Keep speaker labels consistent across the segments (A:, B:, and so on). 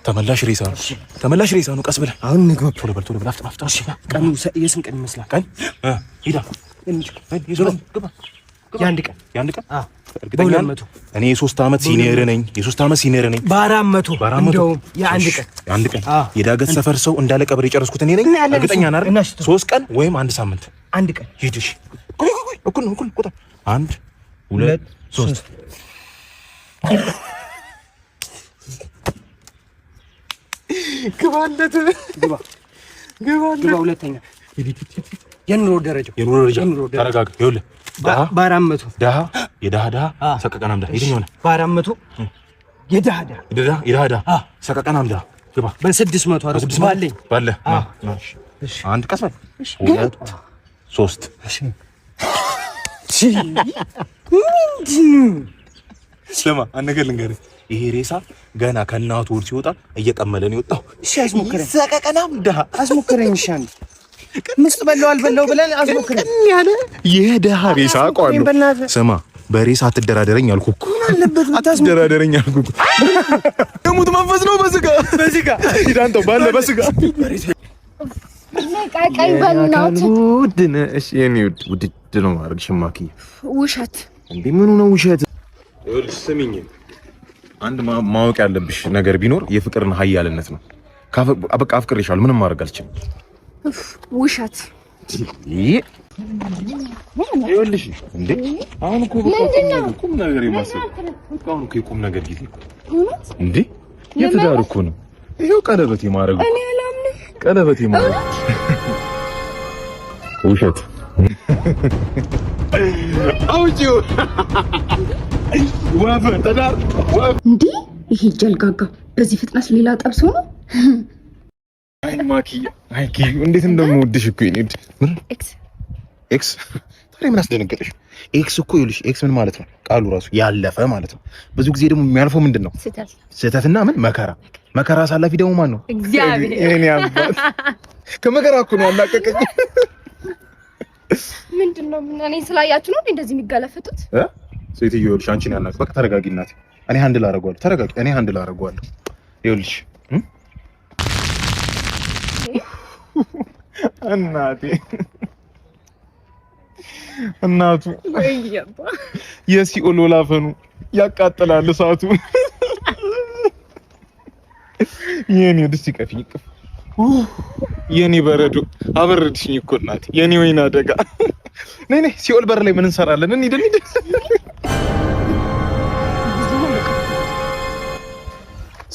A: ተመላሽ ሬሳ ነው። ተመላሽ ሬሳ ነው። ቀስ ብለህ
B: አሁን ንግባ።
A: ቶሎ በል ቶሎ በል፣ አፍጥን አፍጥን።
B: ቀኑ የስንት ቀን ይመስላል?
A: ቀን ሂዳ ግባ።
B: የአንድ ቀን
A: የአንድ ቀን እርግጠኛ ነኝ። እኔ የ3 ዓመት senior ነኝ። የ3 ዓመት senior ነኝ።
B: በ400
A: በ400
B: እንደውም የአንድ ቀን
A: የአንድ ቀን የዳገት ሰፈር ሰው እንዳለ ቀብር የጨረስኩት እኔ ነኝ። እርግጠኛ ነህ አይደል? 3 ቀን ወይም 1 ሳምንት።
B: አንድ ቀን
A: ሂድ። እሺ ቆይ ቆይ ቆይ፣ እኩል ነው እኩል ቁጥር 1 2 3 ግባለት
B: ግባ ግባ። ሁለተኛ የኑሮ ደረጃው
A: የኑሮ ደረጃ ተረጋጋ። ይኸውልህ
B: በ400
A: ደሃ የደሃ ደሃ ሰቀቀን አምዳ የትኛው ነህ?
B: በ400 የደሃ ደሃ
A: የደሃ ደሃ ሰቀቀን አምዳ ግባ።
B: በ600 አደረኩት። ባለኝ
A: ባለ አንድ ቀስ በል 2 3
B: ምንድን ነው?
A: ስማ አንድ ነገር ልንገርህ፣ ይሄ ሬሳ ገና ከእናቱ ሆድ ሲወጣ እየቀመለ ነው የወጣው።
B: እሺ አስሞክረኝ፣
A: ሰቀቀናም ደሃ
B: አስሞክረኝ። እሺ አንድ ምስጥ በላው አልበላው ብለን አስሞክረኝ።
A: ያለ የደሃ ሬሳ አውቀዋለሁ። ስማ በሬሳ አትደራደረኝ አልኩህ እኮ። አትደራደረኝ አልኩህ እኮ። የሙት መንፈስ ነው በስጋ በስጋ ሂድ ባለ በስጋ
C: ቀይ በእናትህ
A: ውድ ነሽ የኔ ውድ፣ ውድድ ነው ማድረግሽ ማክዬ።
C: ውሸት
A: እንዴ? ምኑ ነው ውሸት? ይኸውልሽ ስሚኝ፣ አንድ ማወቅ ያለብሽ ነገር ቢኖር የፍቅርን ኃያልነት ነው። በቃ አፍቅሬሻለሁ፣ ምንም ማድረግ አልችልም።
C: ውሸት።
A: ይኸውልሽ እንዴ አሁን እኮ ቁም ነገር የማሰብ በቃ አሁን እኮ የቁም ነገር ጊዜ እኮ እንዴ የትዳር እኮ ነው። ይኸው ቀለበት የማድረግ ቀለበት የማድረግ ውሸት አውጪው ወፍ ትዳር ወፍ
C: እንዴ! ይሄ ጀልጋጋ በዚህ ፍጥነት ሌላ ጠብሶ ነው።
A: አይ ማኪ፣ አይ ኪዩ እንዴት እንደምወድሽ እኮ የኔ ምን
C: ex
A: ex ታዲያ ምን አስደነገጠሽ? ex እኮ ይኸውልሽ፣ ex ምን ማለት ነው? ቃሉ ራሱ ያለፈ ማለት ነው። ብዙ ጊዜ ደግሞ የሚያልፈው ምንድን ነው? ስህተትና ምን መከራ። መከራ አሳላፊ ደግሞ ማን ነው?
C: እግዚአብሔር።
A: የኔ አባት ከመከራ እኮ ነው ያላቀቀኝ።
C: ምንድን ነው እኔ ስላያችሁ ነው እንደዚህ የሚገለፍጡት?
A: ሴትዮ ይኸውልሽ፣ አንቺን ያናቅ በቃ ተረጋጊ እናቴ። እኔ handle አደርገዋለሁ። ተረጋጊ፣ እኔ handle አደርገዋለሁ። ይኸውልሽ እናቴ እናቱ የሲኦል ወላፈኑ ያቃጥላል እሳቱ። የኔ ደስ ይቀፍኝ ቅፍ የኔ በረዶ አበረድሽኝ እኮ እናቴ። የኔ ወይና አደጋ። ነይ ነይ፣ ሲኦል በር ላይ ምን እንሰራለን? እንሂድ እንሂድ።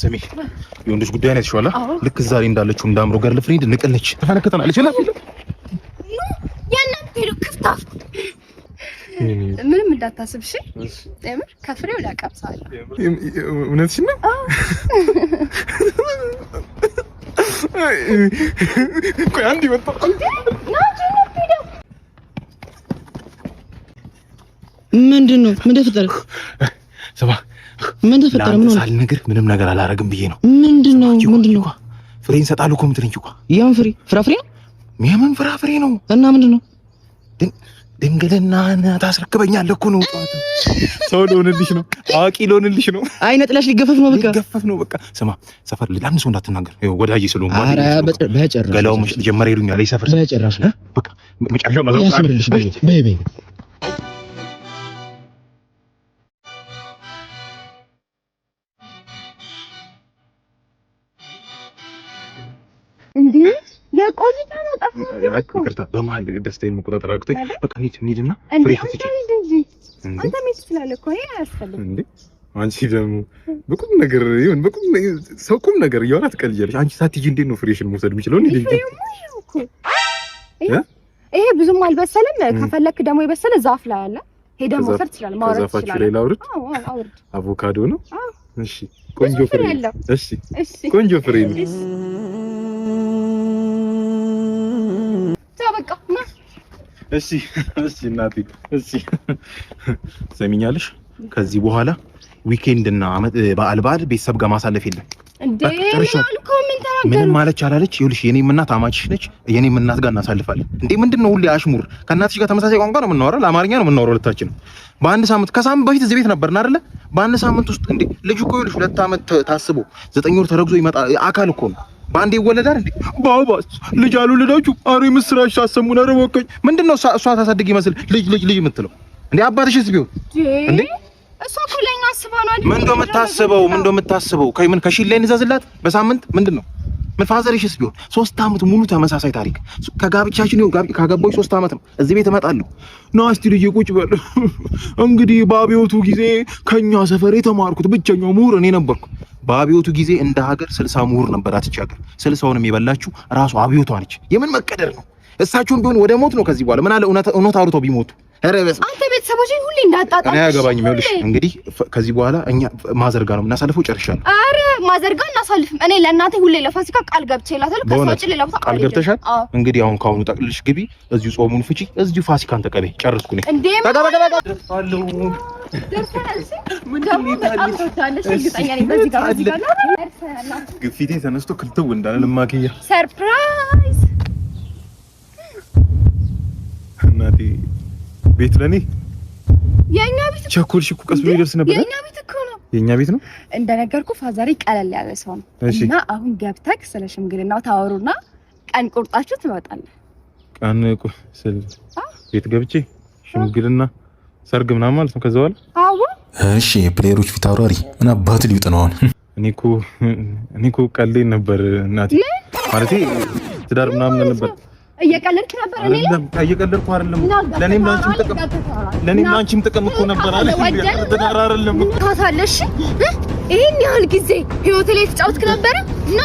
A: ስሚ የወንዶች ጉዳይ ነው የተሻለ። ልክ እዛ ላይ እንዳለችው እንዳምሮ girlfriend ንቅል ነች፣ ተፈነክተናለች።
C: ምንም እንዳታስብ እሺ። የምር ከፍሬው ላቀምሳለሁ።
A: እውነትሽን ነው? ቆይ አንድ ይመጣ።
D: ምንድን ነው? ምን ተፈጠረ?
A: ስማ
D: ምን ተፈጠረ? ምን ሆነ?
A: ሳልነግርህ ምንም ነገር አላረግም ብዬ ነው።
D: ምንድን ነው? ምንድን ነው?
A: ፍሬ እንሰጣለሁ እኮ የምትለኝ እኮ።
D: የምን ፍሬ? ፍራፍሬ ነው?
A: የምን ፍራፍሬ ነው?
D: እና ምንድን ነው?
A: ድንግልናህን ታስረክበኛለህ እኮ ነው። ሰው ልሆንልሽ ነው፣ አዋቂ ልሆንልሽ ነው።
D: አይ ነጥላሽ ሊገፈፍ ነው። በቃ
A: ሊገፈፍ ነው። በቃ ስማ፣ ሰፈር ለአንድ ሰው እንዳትናገር። ይኸው ወዳጄ ስለሆንኩ
D: ኧረ በጭራሽ
A: ገላው መሸጥ ጀመረ ይሉኛል። ይህ ሰፈር
D: በጭራሽ
A: በቃ መጨረሻው
D: ያስምርልሽ። በይ በይ
C: እንዴ የቆይታ ነው ጠፋህ እኮ።
A: ይቅርታ በመሀል ደስታዬን መቆጣጠር አቅቶኝ። በቃ እንሂድ እንሂድና ፍሬ
C: አንተ መሄድ ትችላለህ እኮ ይሄ አያስፈልግም።
A: እንዴ አንቺ ደግሞ በቁም ነገር ይሁን በቁም ሰው ቁም ነገር እያወራ ትቀልጃለሽ። አንቺ ሳትሄጂ እንዴት ነው ፍሬሽን መውሰድ የምችለው? እንዴ
C: ይሄ ብዙም አልበሰለም። ከፈለክ ደግሞ የበሰለ ዛፍ ላይ አለ፣ ሄደህ መውሰድ ትችላለህ። ማውረድ
A: ትችላለህ። ላይ ላውርድ?
C: አዎ አውርድ።
A: አቮካዶ ነው። እሺ ቆንጆ ፍሬ ነው። እሺ ቆንጆ ፍሬ ነው።
C: በቃ
A: እሺ እሺ እናቴ እሺ ሰሚኛለሽ። ከዚህ በኋላ weekend እና አመት በዓል በዓል ቤተሰብ ጋር ማሳለፍ የለም
C: እንዴ? ምን
A: ምንም ማለች አላለች። ይኸውልሽ የኔም እናት አማችሽ ነች። የኔም እናት ጋር እናሳልፋለን። እንዴ ምንድን ነው ሁሌ አሽሙር? ከእናትሽ ጋር ተመሳሳይ ቋንቋ ነው የምናወራው፣ ለአማርኛ ነው የምናወራው ሁለታችንም። በአንድ ሳምንት ከሳምንት በፊት እዚህ ቤት ነበርን አይደለ? በአንድ ሳምንት ውስጥ እንዴ ልጅ እኮ ይኸውልሽ 2 ዓመት ታስቦ 9 ወር ተረግዞ ይመጣል። አካል እኮ ነው። በአንዴ ይወለዳል እንዴ? ባባስ ልጅ አልወለዳችሁ? ኧረ ምስራች ሳሰሙን። ኧረ በቃኝ። ምንድን ነው እሷ ታሳድግ ይመስል ልጅ ልጅ ልጅ የምትለው እንዴ? አባትሽስ ቢሆን እንዴ
C: እሷ እኮ ለኛ አስባ ነው አይደል?
A: ምን እንደምታስበው ምን እንደምታስበው ከምን ከሺል ላይ እንዘዝላት በሳምንት ምንድን ነው ምን ፋዘርሽስ ቢሆን 3 ዓመት ሙሉ ተመሳሳይ ታሪክ። ከጋብቻችን ይኸው ካገባሁሽ 3 ዓመት ነው። እዚህ ቤት እመጣለሁ። ና እስቲ ልጄ ቁጭ በል። እንግዲህ በአብዮቱ ጊዜ ከኛ ሰፈር የተማርኩት ብቸኛው ምሁር እኔ ነበርኩ። በአብዮቱ ጊዜ እንደ ሀገር 60 ምሁር ነበር። አትች ሀገር 60ውንም የበላችሁ ራሱ አብዮቷ ነች። የምን መቀደር ነው? እሳቸውም ቢሆን ወደ ሞት ነው ከዚህ በኋላ። ምን አለ እውነት አውርተው ቢሞቱ።
C: አንተ ቤተሰቦችን ሁሌ እንዳጣጣ
A: እኔ አያገባኝም። ይኸውልሽ እንግዲህ ከዚህ በኋላ እኛ ማዘርጋ ነው የምናሳልፈው። ጨርሻለሁ።
C: አረ ማዘርጋ እናሳልፍም። እኔ ለእናቴ ሁሌ ለፋሲካ ቃል ገብቼላታለሁ። ከእሷ ውጪ ሌላ ቦታ
A: ቃል ገብተሻል። እንግዲህ አሁን ከአሁኑ ጠቅልልሽ ግቢ፣ እዚሁ ጾሙን ፍቺ፣ እዚሁ ፋሲካን ተቀበይ። ጨርስኩ እኔ።
C: እንዴ
A: ግፊቴ ተነስቶ ክልትው እንዳለ ልማክያ
C: surprise
A: እናቴ ቤት ለኔ
C: የኛ ቤት
A: ቸኮልሽ እኮ ቀስ ብሎ ይደርስ ነበር።
C: የኛ ቤት እኮ ነው።
A: የኛ ቤት ነው።
C: እንደነገርኩ ፋዘሪ ቀለል ያለ ሰው ነው እና አሁን ገብተክ ስለ ሽምግልናው ታወሩና ቀን ቁርጣችሁ ትመጣለህ።
A: ቀን ስለ ቤት ገብቼ ሽምግልና ሰርግ ምናምን ማለት ነው። ከዛ በኋላ
C: አዎ።
E: እሺ የፕሌየሮች ፊት አውራሪ ምን አባት ሊውጥ ነው አሁን?
A: እኔ እኮ ቀልዴን ነበር እናቴ። ማለቴ ትዳር ምናምን ነበር።
C: እየቀለድክ ነበር። እኔ
A: እየቀለድኩ አይደለም። ለኔም ላንቺም ጥቅም ለኔም ላንቺም ጥቅም እኮ ነበር አለ። ትዳር አይደለም
C: ታታለሽ። ይሄን ያህል ጊዜ ህይወት ላይ ተጫወትክ ነበረ እና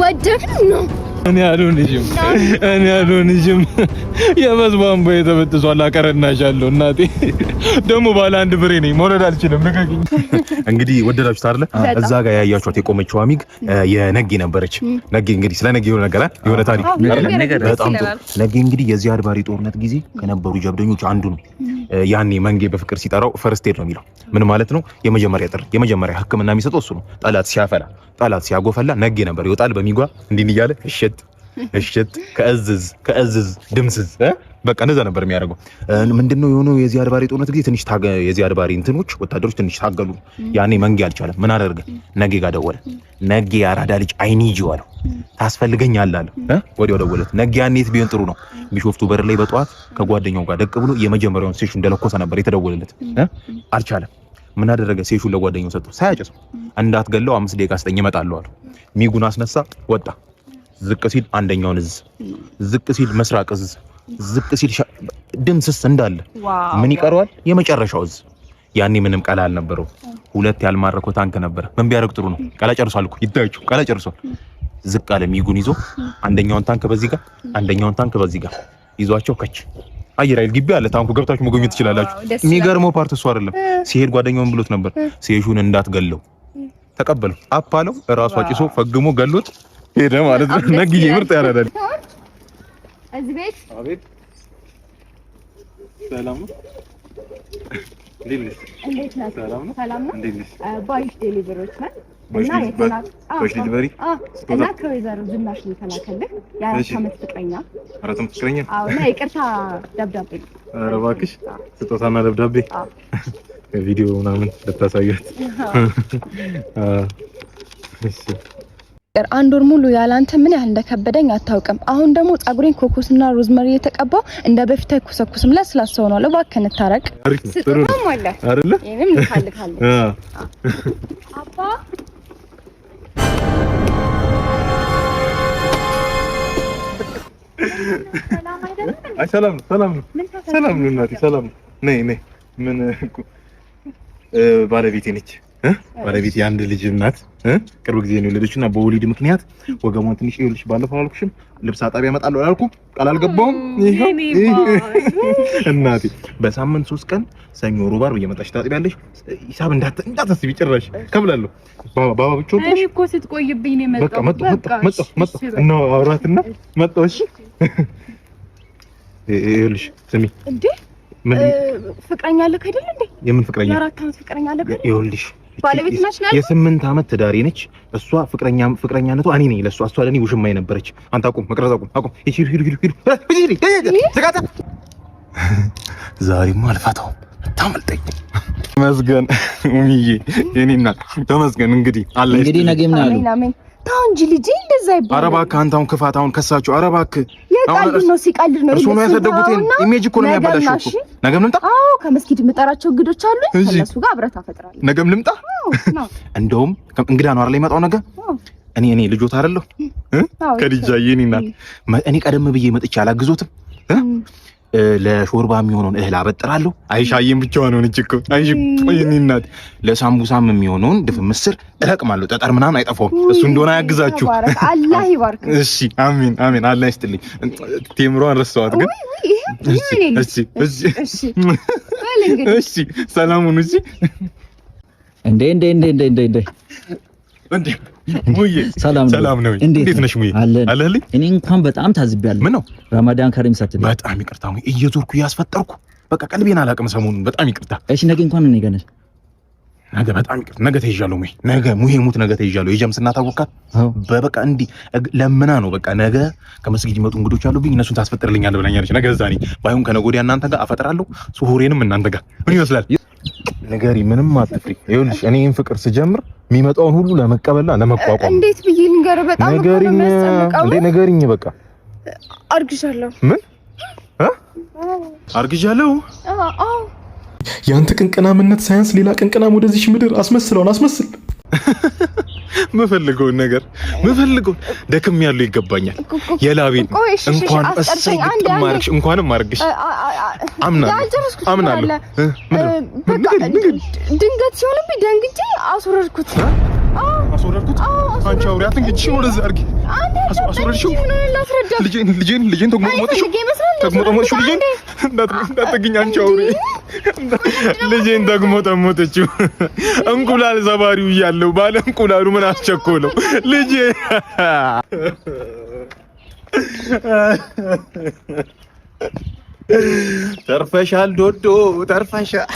C: ወደድን ነው።
A: እኔ አልሆንሽም፣ እኔ አልሆንሽም። የበዝ ቧንቧ የተበጥሷል። አቀረናሻለሁ እናቴ። ደግሞ ባለ አንድ ብሬ ነኝ፣ መውለድ አልችልም። ልቀቂኝ። እንግዲህ ወደዳችሁት አይደለ? እዛ ጋር ያያችኋት የቆመችው አሚግ የነጌ ነበረች። ነጌ እንግዲህ ስለ ነጌ የሆነ ነገር የሆነ ታሪክ በጣም ጥሩ። ነጌ እንግዲህ የዚህ አድባሪ ጦርነት ጊዜ ከነበሩ ጀብደኞች አንዱ ነው። ያኔ መንጌ በፍቅር ሲጠራው first aid ነው የሚለው። ምን ማለት ነው? የመጀመሪያ ጥሪ፣ የመጀመሪያ ሕክምና የሚሰጠው እሱ ነው። ጠላት ሲያፈላ፣ ጠላት ሲያጎፈላ ነጌ ነበር ይወጣል በሚጓ እንዲህ እያለ እሽት እሽት ከእዝዝ ከእዝዝ ድምስዝ በቃ እንደዛ ነበር የሚያደርገው። ምንድነው የሆነው? የዚህ አድባሪ ጦርነት ጊዜ ትንሽ የዚህ አድባሪ እንትኖች ወታደሮች ትንሽ ታገሉ። ያኔ መንጌ አልቻለም። ምን አደረገ? ነጌ ጋር ደወለ። ነጌ የአራዳ ልጅ አይኒጂ አለው፣ ታስፈልገኛለህ አለው። ወዲያው ደወለት። ነጌ ያኔ የት ቢሆን ጥሩ ነው? ቢሾፍቱ በር ላይ በጠዋት ከጓደኛው ጋር ደቅ ብሎ የመጀመሪያውን ሴሹ እንደለኮሰ ነበር የተደወለለት። አልቻለም። ምን አደረገ? ሴሹን ለጓደኛው ሰጠው፣ ሳያጨሰው። እንዳትገለው 5 ደቂቃ ስጠኝ እመጣለሁ አለው። ሚጉን አስነሳ፣ ወጣ። ዝቅ ሲል አንደኛውን እዝ፣ ዝቅ ሲል መስራቅ እዝ፣ ዝቅ ሲል ድምስስ እንዳለ ምን ይቀረዋል? የመጨረሻው እዝ። ያኔ ምንም ቀላ አልነበረው። 2 ያልማረከው ታንክ ነበረ። ምን ቢያደርግ ጥሩ ነው? ቀላ ጨርሷል እኮ ይታያችሁ፣ ቀላ ጨርሷል። ዝቅ አለ ሚጉን ይዞ አንደኛውን ታንክ በዚህ ጋር፣ አንደኛውን ታንክ በዚህ ጋር ይዟቸው ከች አየር ኃይል ግቢ አለ። ታንኩ ገብታችሁ መጎብኘት ትችላላችሁ። የሚገርመው part እሱ አይደለም። ሲሄድ ጓደኛውን ብሎት ነበር፣ ሴሹን እንዳትገለው። ተቀበለው፣ አፓለው፣ እራሱ አጭሶ ፈግሞ ገሎት ሄደ ማለት ነው። ነግዬ ምርጥ ያረዳል።
C: እዚህ ቤት
A: አቤት፣ ሰላም ነው። እንዴት ነሽ? ሰላም ነው። እንዴት ነሽ?
C: ባይሽ delivery ዎች ነን።
A: ባይሽ delivery
C: እና ከወይዘሮ ዝናሽ ነው የተላከልህ የ4 ዓመት ፍቅረኛ።
A: 4 ዓመት ፍቅረኛ?
C: አዎ። እና ይቅርታ ደብዳቤ ነው።
A: ኧረ እባክሽ ስጦታና ደብዳቤ ቪዲዮ ምናምን ልታሳያት። እሺ
C: አንድ ወር ሙሉ ያላንተ ምን ያህል እንደከበደኝ አታውቅም። አሁን ደግሞ ጸጉሬን ኮኮስና ሮዝመሪ የተቀባው እንደ በፊት አይኮሰኩስም፣ ለስላሳ ሆኗል። እባክህ እንታረቅ። ስጦታም አለ
A: አይደለ?
C: ይሄንም ልካልካለሁ። አባ
A: አይ ሰላም ነው፣ ሰላም ነው፣ ሰላም ነው እናቴ፣ ሰላም ነው። ነይ ነይ። ምን ባለቤቴ ነች። ባለቤቴ የአንድ ልጅ እናት፣ ቅርብ ጊዜ ነው የወለደችው እና በወሊድ ምክንያት ወገቧን ትንሽ ይኸውልሽ፣ ባለፈው አላልኩሽም? ልብስ አጣቢ ያመጣለሁ አላልኩም? ቃል አልገባሁም? እናቴ በሳምንት 3 ቀን ሰኞ፣ ሮብ፣ ዓርብ እየመጣሽ ታጥቢያለሽ። ሂሳብ እንዳታስቢ ጭራሽ ከብላለሁ። ባባ ብቻውን
F: እኔ እኮ ስትቆይብኝ ነው የመጣው።
A: በቃ መጣሁ መጣሁ መጣሁ እና አውራትና መጣሁ። እሺ ይኸውልሽ ስሚ፣
C: እንዴ ፍቅረኛ አለክ አይደል እንዴ?
A: የምን ፍቅረኛ?
C: የ4 ዓመት ፍቅረኛ አለክ አይደል?
A: ይኸውልሽ
C: ባለቤት ነች ነው።
A: የ8 ዓመት ትዳሬ ነች። እሷ ፍቅረኛነቷ እኔ ነኝ ለእሷ፣ እሷ ለእኔ ውሽማዬ ነበረች። አንተ አቁም፣ መቅረዝ አቁም፣ አቁም። ሂድ ሂድ ሂድ ሂድ። ዝጋታ። ዛሬማ አልፈታውም፣ ታመልጠኝ። ተመስገን ኡሚዬ፣ የኔ እናት ተመስገን። እንግዲህ አላህ
D: እንግዲህ ነገ ምን አሉ?
C: ተው እንጂ ልጄ እንደዛ ይባላል።
A: ኧረ እባክህ አንተ አሁን ክፋት አሁን ከሳችሁ። ኧረ እባክህ
C: የቀልድ ነው፣ ሲቀልድ ነው።
A: እርሶ ነው ያሳደጉት። Image እኮ ነው የሚያበላሸው እኮ። ነገም ልምጣ?
C: አዎ ከመስጊድ የምጠራቸው እንግዶች አሉ። ከእነሱ ጋር አብረህ ታፈጥራለህ።
A: ነገም ልምጣ? እንደውም እንግዳ ነው አይደል የመጣው ነገ? እኔ ልጆት አይደለሁ ከዲጃዬ፣ የኔ እናት እኔ ቀደም ብዬ መጥቼ አላግዞትም። ለሾርባ የሚሆነውን እህል አበጥራለሁ። አይሻዬም ብቻዋን ሆነች እኮ። አይሽ የኔ እናት ለሳምቡሳም የሚሆነውን ድፍን ምስር እለቅማለሁ። ጠጠር ምናምን አይጠፋውም። እሱ እንደሆነ አያግዛችሁ።
C: አላህ ይባርክ።
A: እሺ አሜን አሜን። አላህ ይስጥልኝ። ቴምሯን ረሳኋት ግን እሺ እሺ እሺ። ሰላሙን እሺ።
D: እንዴ እንዴ እንዴ እንዴ እንዴ እንዴ
A: እንዴ ሙዬ
D: ሰላም
A: ሰላም ነው? እንዴት ነሽ ሙዬ? አለህልኝ?
D: እኔ እንኳን በጣም ታዝቤያለሁ።
A: ምን ነው
D: ረመዳን ከሪም ሳትል
A: በጣም ይቅርታ ሙዬ፣ እየዞርኩ እያስፈጠርኩ በቃ ቀልቤን አላውቅም ሰሞኑን። በጣም ይቅርታ።
D: እሺ ነገ እንኳን እኔ ጋር ነሽ።
A: ነገ በጣም ይቅርታ፣ ነገ ተይዣለሁ ሙዬ። ነገ ሙዬ ሙት ነገ ተይዣለሁ። የጀምስ እናት አወካት በበቃ እንዲህ ለምና ነው በቃ ነገ ከመስጊድ ይመጡ እንግዶች አሉብኝ እነሱን ታስፈጥርልኛለህ ብላኛለች። ነገ እዛ ነኝ። ባይሆን ከነገ ወዲያ እናንተ ጋር አፈጥራለሁ። ሱሁሬንም እናንተ ጋር ምን ይመስላል? ንገሪ፣ ምንም አትፍሪ። ይኸውልሽ እኔ ይሄን ፍቅር ስጀምር የሚመጣውን ሁሉ ለመቀበልና ለመቋቋም
C: እንዴት ብዬ ልንገርህ? በጣም
A: ንገሪኝ። እንዴ ንገሪኝ። በቃ
C: አርግዣለሁ።
A: ምን አርግዣለሁ?
C: አዎ።
E: ያንተ ቅንቅናምነት ሳያንስ ሌላ ቅንቅናም ወደዚች ምድር አስመስለውን አስመስል።
A: ምፈልገውን ነገር ምፈልገውን ደክም ያለው ይገባኛል። የላቤን እንኳን እሰይ ግጥም አደረግሽ፣ እንኳንም አደረግሽ። አምናለሁ አምናለሁ።
C: ድንገት ሲሆንብኝ ደንግጬ አስወረድኩት
A: አስወረድኩት። አንቺ አውሪ አትንግጭ፣ ወደዛ አድርጊ። አስወረድሽው። ልጄን ልጄን ልጄን ተግሞጥሞጥሽው ተግሞጥሞጥሽው። ልጄን እንዳትጠጊኝ አንቺ አውሪ። ልጄን ተግሞጠሞጠችው። እንቁላል ሰባሪው እያለው ባለ እንቁላሉ ምን አስቸኮለው? ልጄ ተርፈሻል፣ ዶዶ ተርፈሻል።